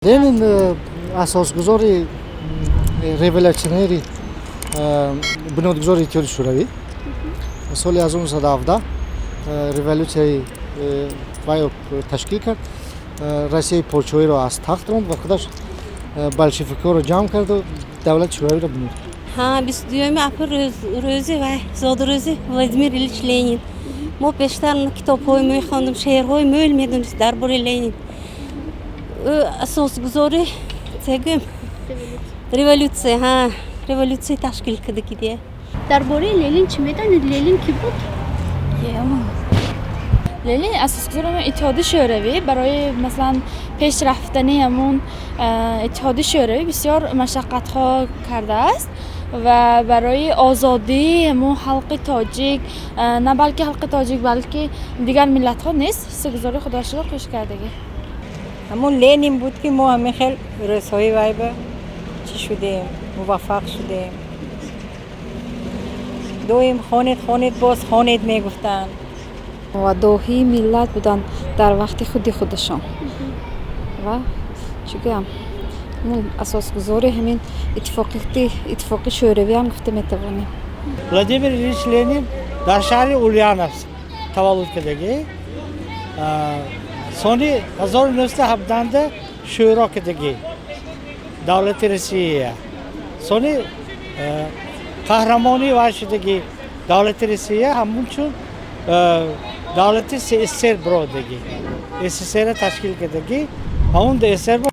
Ленин асосгузори, революционери, бунёдгузори Иттиҳоди Шӯравӣ. Соли 1917 революсияи вайро ташкил кард, Россияи подшоҳиро аз тахт ронд ва худаш болшевикҳоро ҷамъ карду давлати Шӯравиро бунёд кард. Ҳа, 22-юми апрел рӯзи вай, зодрӯзи Владимир Ильич Ленин. Мо пештар китобҳои мехондем, шеърҳои мӯл медонист дар бораи Ленин. Ӯ асосгузори, чӣ гӯем, революция, ҳа, революция ташкил кардагидия. Дар бораи Ленин чӣ медонед? Ленин кӣ буд? Ленин асосгузори Иттиҳоди Шӯравӣ. Барои, масалан, пеш рафтани ҳамун Иттиҳоди Шӯравӣ бисёр машаққатҳо кардааст ва барои озодии ҳамун халқи тоҷик, на балки халқи тоҷик, балки дигар миллатҳо низ ҳиссагузори худашро хуш кардагӣ. Ҳамун Ленин буд, ки мо ҳамин хел рӯзҳои вайба чӣ шудем, муваффақ шудем. Доим «Хонед, хонед, боз хонед» мегуфтанд. Ва доҳии миллат буданд дар вақти худи худашон. Ва чӣ гӯям, асосгузори ҳамин Иттифоқи Шӯравиам гуфта метавонем. Владимир Ильич Ленин дар шаҳри Ульяновск таваллуд кардагӣ, соли 1917 шӯро кардагӣ давлати Россия, соли қаҳрамонӣ вай шудагӣ давлати Россия, ҳамун чун давлати СССР биродагӣ, СССР ташкил кардагӣ, ҳамун СССР.